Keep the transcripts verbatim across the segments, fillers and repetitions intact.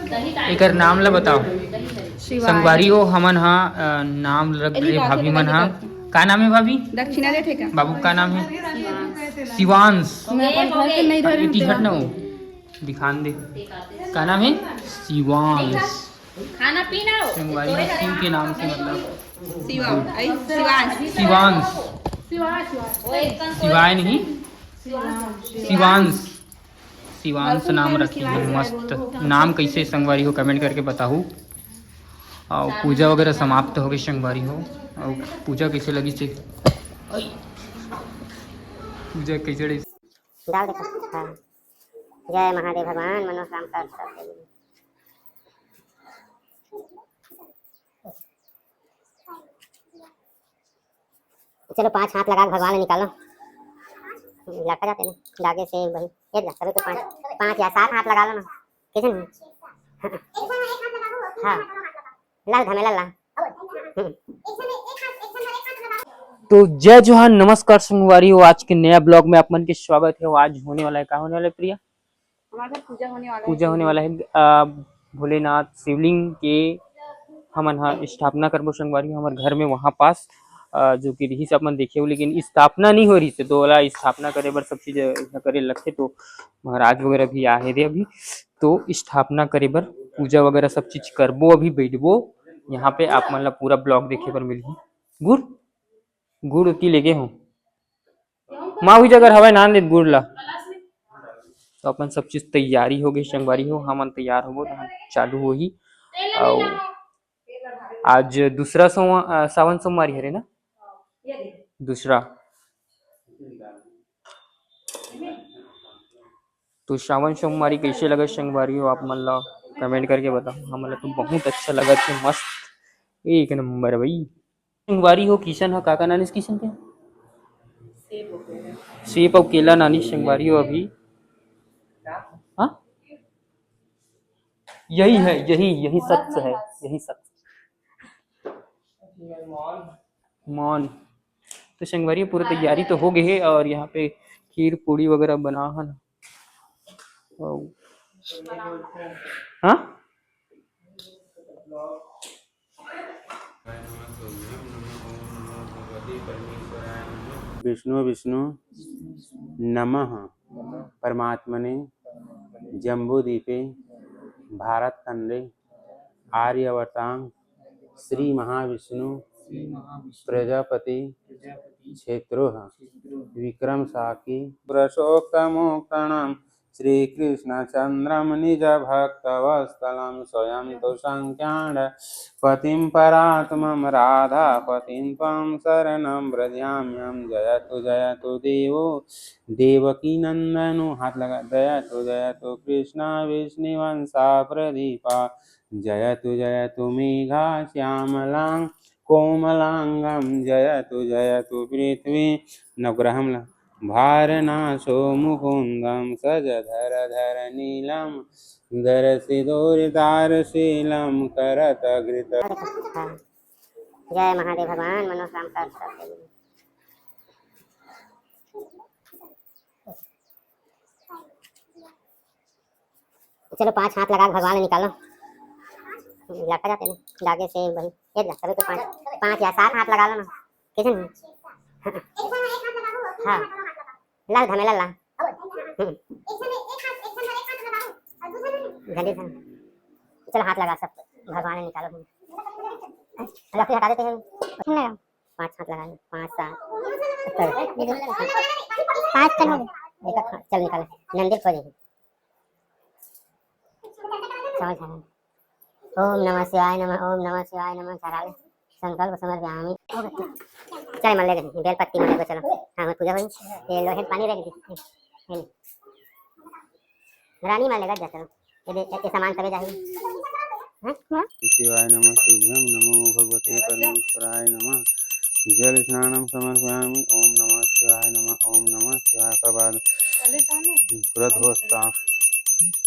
एकर नाम ला बताओ। शिवाय। संगवारी हो, हमन हा, अ, नाम रख एली रहे बात भाभी है, मन हा। का नाम है भाभी? दक्षिणा देथे का? बाबू का नाम है? शिवांश। मैं अपन घर के नहीं धरे इति हट ना हो, दिखान दे। का नाम है? शिवांश। खाना पीना हो। संगवारी हो, शिव के नाम से, मतलब, शिवम, आई, शिवांश। शिवांश। शिवाय नहीं, शिवांश। शिवांश नाम रखे हे, मस्त नाम। कैसे संगवारी हो, comment करके बताहू। और पूजा वगैरह समाप्त हो गई संगवारी हो। और पूजा कैसे लगी से, पूजा कैसे रही? डाल दे। हाँ। जय महादेव भगवान, मनोकामना कर सकते हैं। चलो, पांच हाथ लगा के भगवान ला निकालो। लटका जाते ना, धागे से वही। ये ला, तभी तो पांच, पांच या सात हाथ लगा लो ना। कैसे नहीं? हाँ। ला, धमेला ला। हम्म। तो जय जोहार, नमस्कार संगवारी हो, आज के नया vlog में आप मन के स्वागत है। आज होने वाला है, का होने वाला है प्रिया? हमारे घर पूजा होने वाला है। पूजा होने वाला है, अ, भोलेनाथ शिवलिंग के हमन ह स्थापना करबो संगवारी, हमर घर में वहाँ पास, अ, जो कि रिहिस अपन देखे हो, लेकिन स्थापना नहीं हो रही से, तो ओला स्थापना करे बर सब चीज, अ, करे लगथे। तो महाराज वगैरह भी आ हे रे अभी, तो स्थापना करे बर पूजा वगैरह सब चीज करबो, अभी बैठबो यहाँ पे, आप मन ला पूरा vlog देखे बर मिलही। गुड़, गुड़ उती लेगे हो। माँ हुई जगह हवय नान देत गुड़ ला। तो अपन सब चीज तैयारी हो गई संगवारी हो, हमन तैयार होबो तो चालू होही। अउ आज दूसरा सोम-, अ, सावन सोमवारी हरे ना, दूसरा। तो सावन सोमवारी कैसे लगे संगवारी हो, आप मन ला comment करके बताओ। हमन ला तो बहुत अच्छा लगत हे, मस्त, एक नंबर भाई। संगवारी हो, किशन ह का का नानिस किशन के? सेब अउ केला नानिस संगवारी हो अभी। हाँ? यही है, यही, यही सच है, यही सच। मौन। तो संगवारी हो, पूरा तैयारी तो हो गई है और यहाँ पे खीर पूड़ी वगैरह बना है ना। अउ हाँ? विष्णु विष्णु नमः परमात्मने जम्बूदीपे भारत खंडे आर्यावर्तां श्री महाविष्णु प्रजापति क्षेत्रो विक्रम साकी पुरुषोत्तमोत्तणं श्रीकृष्णचन्द्रं निजभक्तवत्सलं स्वयं तु सङ्ख्याण पतिं परात्मं राधापतिं त्वां शरणं व्रजाम्यहं। जयतु जयतु देवो देवकीनन्दनो, हाथ लगा, जयतु जयतु कृष्णा विष्णुवंशा प्रदीपा, जयतु जयतु मेघा श्यामलां कोमलांगं, जयतु जयतु पृथ्वी नवग्रहं ल-, भारनाशो मुकुन्दं सजधर धर नीलं दरसिदोरितारशीलं करत घृत। हाँ। जय महादेव भगवान, मनोकामना कर सकते हैं। चलो, पांच हाथ लगा के भगवान ला निकालो। लटका जाते ना, धागे से वही। ये ला, तभी तो पांच, पांच या सात हाथ लगा लो ना। कैसे नहीं? हाँ। ला, धमेला ला। हम्म। जल्दी से। चलो, हाथ लगा सब। भगवान ला निकालो। लकड़ी हटा देते हैं। पांच हाथ लगा लो। पांच, सात। पांच तो हो गए। एक हाथ, चल निकालो। नंदिल खोजे। समझ आया। ओम नमः शिवाय नमः, ओम नमः शिवाय नमः। चढ़ा ले। संकल्प समर्पयामि। चल, मन ले गई। बेल पत्ती मन ले गई, चलो। हाँ, मैं पूजा होई। ये लोहे पानी रख दी। ये ले। रानी मन ले गई, चलो। ये दे, ये सामान सबे जाही। हाँ? हाँ? शिवाय नमः तुभ्यं, नमो भगवते परमेश्वराय नमः। जल स्नानं समर्पयामि। ओम नमः शिवाय नमः, ओम नमः शिवाय। प्रभात व्रत होता।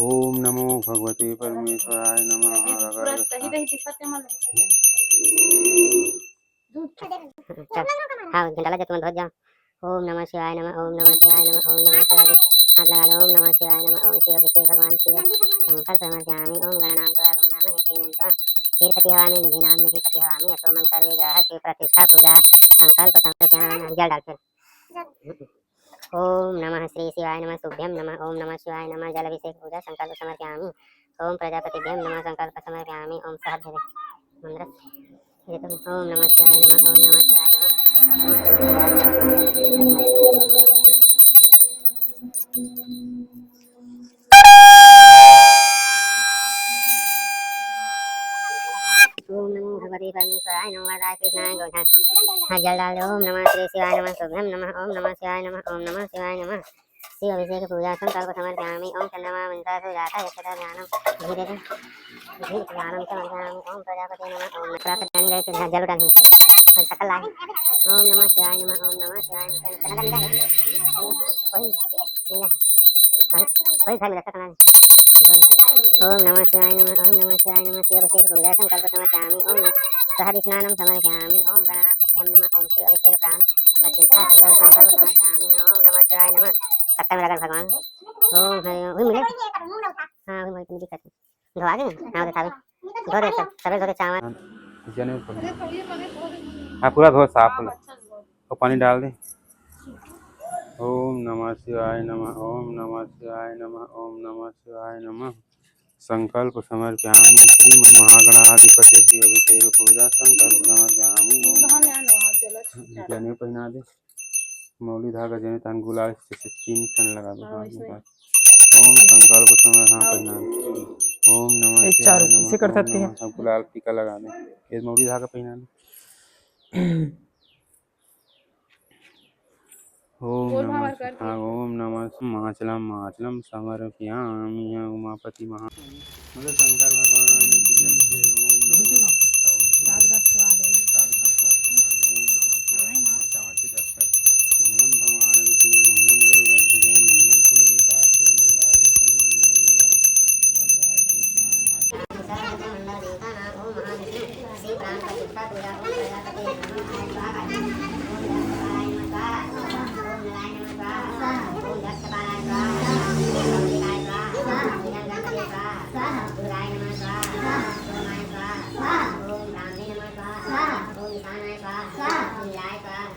ओम नमो भगवते परमेश्वराय नमः। चल, हाँ, घंटा लग जा, तुम धो जाओ। ओम नमः शिवाय नमः, ओम नमः शिवाय नमः, ओम नमः शिवाय। हाथ लगा लो। ओम नमः शिवाय नमः, ओम शिव अभिषेक भगवान शिव संकल्प समर्पयामि, ओम गणनाम त्वा गंगा महेश गणेश। क्षीरपति हवामि निधि नाम निधिपति हवामि, असो मम सर्वे ग्रह शिव प्रतिष्ठा पूजा संकल्प समर्पयामि। जल डाल फिर। ओम नमः श्री शिवाय नमः, तुभ्यम नमः, ओम नमः शिवाय नमः, जल अभिषेक पूजा संकल्प समर्पयामि, ओम प्रजापतिभ्यम नमः, संकल्प समर्पयामि, ओम सहस्र मंत्र। ओम नमः शिवाय नमः, ओम नमः शिवाय नमः। ओम नमो भगवते परमेश्वराय नमो वरदाय कृष्णाय गौधाय। हाँ, जल डाल दो। ओम नमः श्री शिवाय नमः, तुभ्यम नमः, ओम नमः शिवाय नमः, ओम नमः शिवाय नमः। शिव अभिषेक पूजा संकल्प समर्पयामि। ओम चंद्रमा मंसा सुजाता यक्षता ध्यानम धीरे धीरे ध्यानम समर्पयामि। ओम प्रजापति नमः, ओम प्रजापति नमः, जल डाल। और सकल लाए। ओम नमः शिवाय नमः, ओम नमः शिवाय नमः। चना का नीला है। वही नीला है। वही, वही घर में रखा करना है। ओम नमः शिवाय नमः, ओम नमः शिवाय नमः। शिव अभिषेक पूजा संकल्प समर्पयामि। ओम नमः सहरि स्नानं समर्पयामि। ओम गणनाथभ्यं नमः, ओम शिव अभिषेक प्राण प्रतिष्ठा पूजन संकल्प समर्पयामि। ओम नमः शिवाय नमः। सत्ता में लगन भगवान। ओम हरि ओम। वही मिले? हाँ, वही, वही दिक्कत है। धोआ गए? हाँ, वो दिखा दो। धो दे सब, सबे धो दे चावल। जने ऊपर। हाँ, पूरा धो, साफ हो। और पानी डाल दे। ओम नमः शिवाय नमः, ओम नमः शिवाय नमः, ओम नमः शिवाय नमः। संकल्प समर्पयामि श्रीमन महागणाधिपति अभिषेक पूजा संकल्प समर्पयामि। जने पहिना दे। मौली धागा जने तहन गुलाल से तीन टन लगा दो। हाँ, हाथ में वैसे। ओम संकल्प समर्पयामि। ओम नमः ये शिवाय चारों नमः, इसे कर ओम सकते हैं। नमः, सब गुलाल टीका लगा दे। ये मौली धागा पहिना दे। ओम बोल नमः बाबा कर शिवाय, ओम नमः शिवाय। माचलम माचलम समर्पयामि। उमापति महा, बोलो शंकर भगवान की जय। ओम नमः शिवाय। सात घाट स्वाहा है। सात घाट स्वाहा भगवान। ओम नमः शिवाय। नमः चावल के दस्तक। मंगलम भगवान विष्णु, मंगलम गरुड़ध्वज, मंगलम पुंडरीकाक्ष, मंगलाय तनो हरिया। वरदाय कृष्णाय हाथ।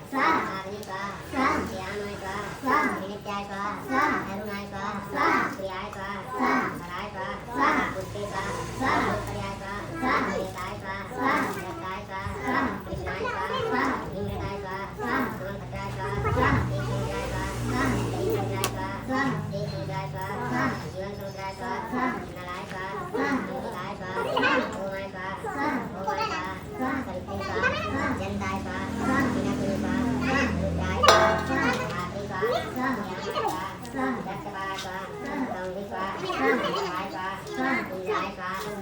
स्वाहा। अग्नि स्वाहा। स्वाहा। श्यामाय स्वाहा। स्वाहा। नित्याय स्वाहा। स्वाहा। अरुणाय स्वाहा। स्वाहा। प्रियाय स्वाहा। स्वाहा। हराय स्वाहा। स्वाहा। पुष्टे स्वाहा। स्वाहा। उत्पयाय स्वाहा। स्वाहा। वेताय स्वाहा। स्वाहा। रक्ताय स्वाहा। स्वाहा। कृष्णाय स्वाहा। स्वाहा। भीमरताय स्वाहा। स्वाहा। सोमभद्राय स्वाहा। स्वाहा। केशवराय स्वाहा। स्वाहा। केशवराय स्वाहा। स्वाहा। केशवराय स्वाहा। स्वाहा। जीवन समुद्राय स्वाहा। स्वाहा। नलाय स्वाहा। स्वाहा। अंगिकाय स्वाहा। स्वाहा। ओमाय स्वाहा। स्वाहा। ओमाय स्वाहा। स्वाहा। सवित्रे स्वाहा। स्वाहा। जनिताय स्वाहा। स्वाहा। पिनाकिनी स्वाहा। स्वाहा। रुद्राय स्वाहा। स्वाहा। आर्ते स्वाहा। स्वाहा। यामाय स्वाहा। स्वाहा। दक्षपालाय स्वाहा। स्वाहा। सौंधी स्वाहा। स्वाहा। मेघाय स्वाहा। स्वाहा। इंद्राय स्वाहा। स्वाहा।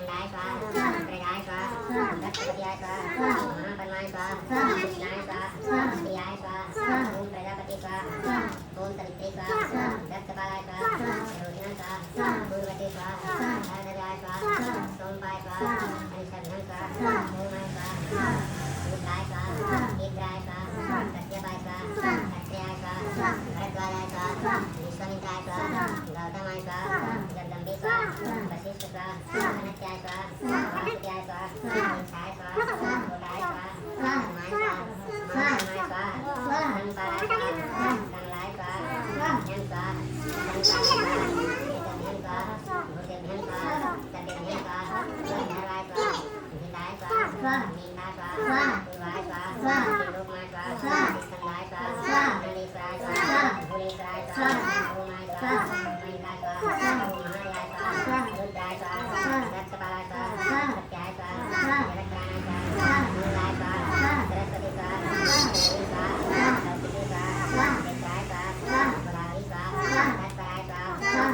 चंडाय स्वाहा। स्वाहा। प्रजाय स्वाहा। स्वाहा। बृहस्पतियाय स्वाहा। स्वाहा। महापद्माय स्वाहा। स्वाहा। कृष्णाय स्वाहा। स्वाहा। प्रियाय स्वाहा। स्वाहा। ओम प्रजापति स्वाहा। स्वाहा। ओम सवित्रे स्वाहा। स्वाहा। दक्षपालाय स्वाहा। स्वाहा। रोहिणाय स्वाहा। स्वाहा। पूर्वते स्वाहा। स्वाहा। भरद्वाजाय स्वाहा। स्वाहा। सोमपाय स्वाहा। स्वाहा। अनिषद्भ्यं स्वाहा। स्वाहा। ओमाय स्वाहा। स्वाहा। रुद्राय स्वाहा। स्वाहा। इंद्राय स्वाहा। स्वाहा। कश्यपाय स्वाहा। स्वाहा। अत्रेयाय स्वाहा। स्वाहा। भरद्वाजाय स्वाहा। स्वाहा। विश्वामित्राय स्वाहा। स्वाहा। गौतमाय स्वाहा। स्वाहा। जगदम्बे स्वाहा। स्वाहा। वशिष्ठ स्वाहा। स्वाहा। अनत्याय स्वाहा। स्वाहा। वासुदेवाय स्वाहा। स्वाहा। दीक्षाय स्वाहा। स्वाहा। घोटाय स्वाहा। स्वाहा। धर्माय स्वाहा। स्वाहा। महाधर्माय स्वाहा। स्वाहा। धनपालाय स्वाहा। स्वाहा। कमलाय स्वाहा। स्वाहा। यम स्वाहा। धनपालाय स्वाहा। एतेभ्यं स्वाहा। भूतेभ्यं स्वाहा। सर्वेभ्यं स्वाहा। गंधर्वाय स्वाहा। भीताय स्वाहा। स्वाहा। मेघाय स्वाहा। स्वाहा। पूर्वाय स्वाहा। स्वाहा। त्रिलोकमाय स्वाहा। स्वाहा। स्कंदाय स्वाहा। स्वाहा। नंदीश्वराय स्वाहा। स्वाहा। भुवनेश्वराय स्वाहा। स्वाहा। ओमाय स्वाहा। स्वाहा। मणिकाय स्वाहा। स्वाहा। ओम महादेवाय स्वाहा। स्वाहा। रुद्राय स्वाहा। स्वाहा। दक्षपालाय स्वाहा। स्वाहा। सत्याय स्वाहा। स्वाहा। जगत्त्राणाय स्वाहा। स्वाहा। मंगलाय स्वाहा। स्वाहा। सरस्वती स्वाहा। स्वाहा। लक्ष्मी स्वाहा। स्वाहा। सरस्वती स्वाहा। स्वाहा। स्वाहा। वेत्राय स्वाहा। स्वाहा। गोदावरी स्वाहा। स्वाहा। तत्पराय स्वाहा। स्वाहा।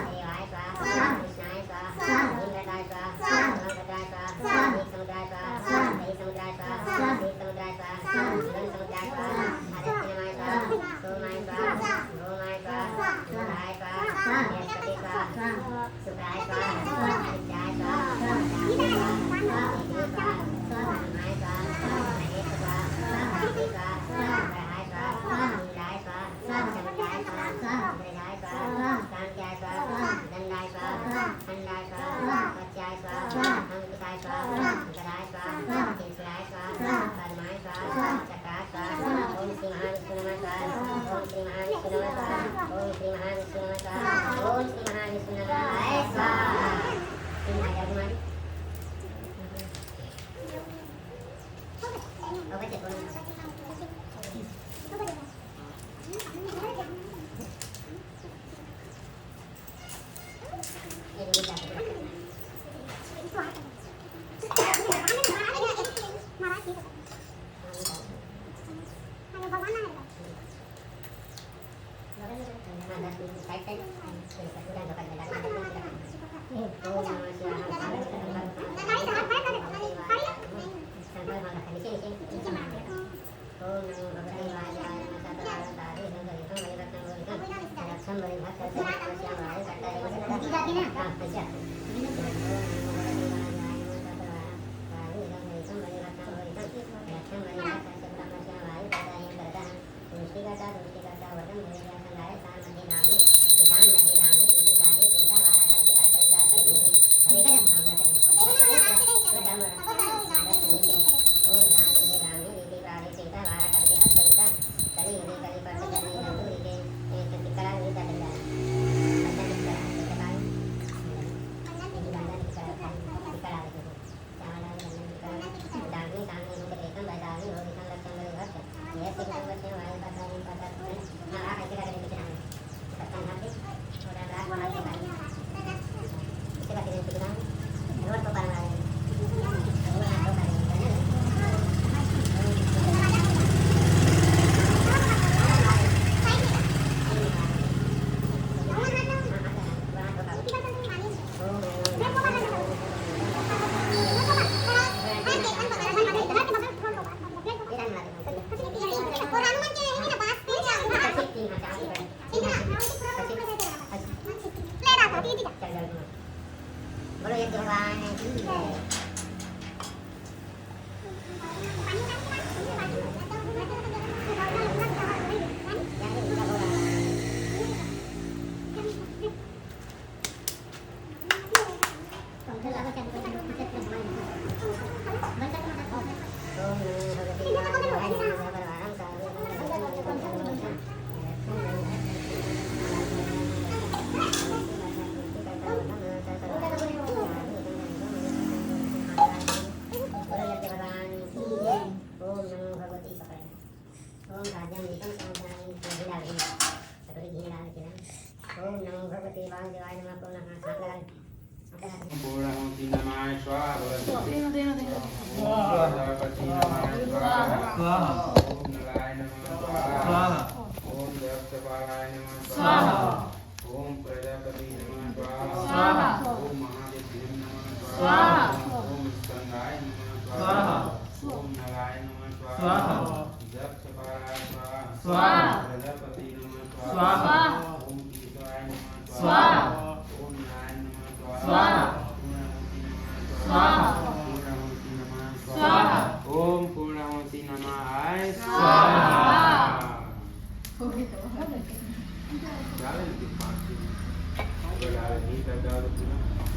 भगवान की जय। ओम नमो भगवती, पकड़। ओम साध्यम विषम सामग्री, गोविंदा विषम। कटोरी घी में डाल के ना। ओम नमो भगवते वासुदेवाय नमः, पूर्ण हाथ, हाथ लगा ले। पूर्णाहुति नमः स्वाहा भवतु। स्वाहा। प्रजापति नमः स्वाहा। स्वाहा। ओम नलाय नमः स्वाहा। स्वाहा। ओम दक्षपालाय नमः स्वाहा। स्वाहा। ओम प्रजापति नमः स्वाहा। स्वाहा। ओम महादेव्यं नमः स्वाहा। स्वाहा। ओम स्कंदाय नमः स्वाहा। स्वाहा। ओम नलाय नमः स्वाहा। स्वाहा। दक्षपालाय स्वाहा। स्वाहा। प्रजापति नमः स्वाहा। स्वाहा। ओम केशवाय नमः स्वाहा। स्वाहा। ओम नारायण नमः स्वाहा। स्वाहा। पूर्णाहुति नमः स्वाहा। स्वाहा। पूर्णाहुति नमः स्वाहा। स्वाहा। ओम पूर्णाहुति नमः आय स्वाहा। स्वाहा। डाल दे पाँच किलो। डाल दे, डाल दे पूरा।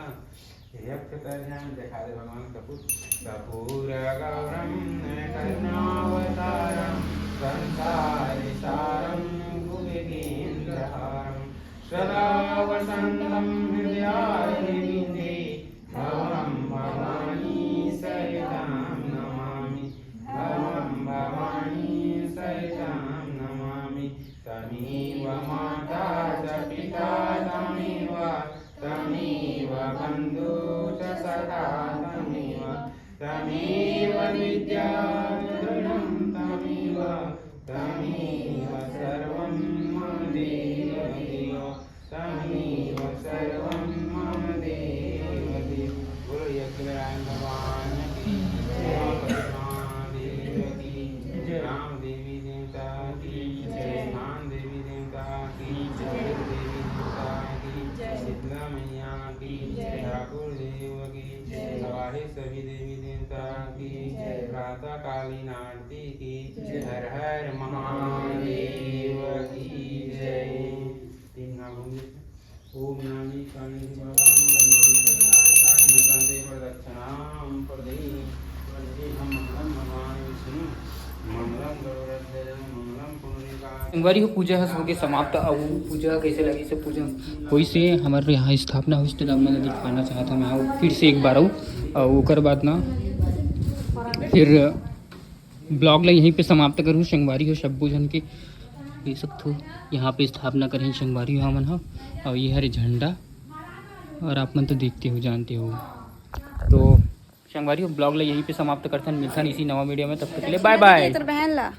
हे अक्षताध्यान देखा दे भगवान कपूर। कर्पूरगौरं करुणावतारं संसारसारं भुजगेन्द्रहारं सदा वसन्तं हृदयारविन्दे भवं भवानी सहितं नमामि। भवं भवानी सहितं नमामि। तमेव माता च पिता तमेव तमेव बन्धु च सखा तमेव तमेव विद्या दृढं तमेव तमेव सर्वं मम देव देव तमेव सर्वं मम देव देव। बोलो यज्ञनारायण भगवान की जय। महादेव की जय। राम देवी देवता की जय। स्थान देवी देवता की जय। देवी देवता की जय। शीतला मैया की जय। ठाकुर देव की जय। हमारे सभी देवी देवता की जय। प्रातः कालीन आरती की जय। हर हर महादेव की जय। तीन नाम होंगे। ओम नामी काली भवानी मंगलदायिका नंदे प्रदक्षिणाम प्रदे। मंगलम भगवान विष्णु मंगलम गरुड़ध्वज मंगलम पुंडरीकाक्ष। संगवारी हो, पूजा ह होके समाप्त। अउ पूजा कइसे लगिस हे? पूजा होइस हे, हमर यहाँ स्थापना होइस हे, त मैं दिखाना चाहत हूँ, मैं फिर से एक बार आऊँ। अउ ओकर बाद ना फिर ब्लॉग ला यहीं पे समाप्त करूँ। संगवारी हो, सब्बो झन के देख सकत हो, यहाँ पे स्थापना करे हे संगवारी हो हमन ह। अउ ये हरे झंडा, अउ आप मन तो देखते हो, जानते हो। तो संगवारी हो, ब्लॉग ला यहीं पे समाप्त करथन, मिलथन इसी नवा वीडियो में। तब तक के लिए बाय बाय। तेर बहन ला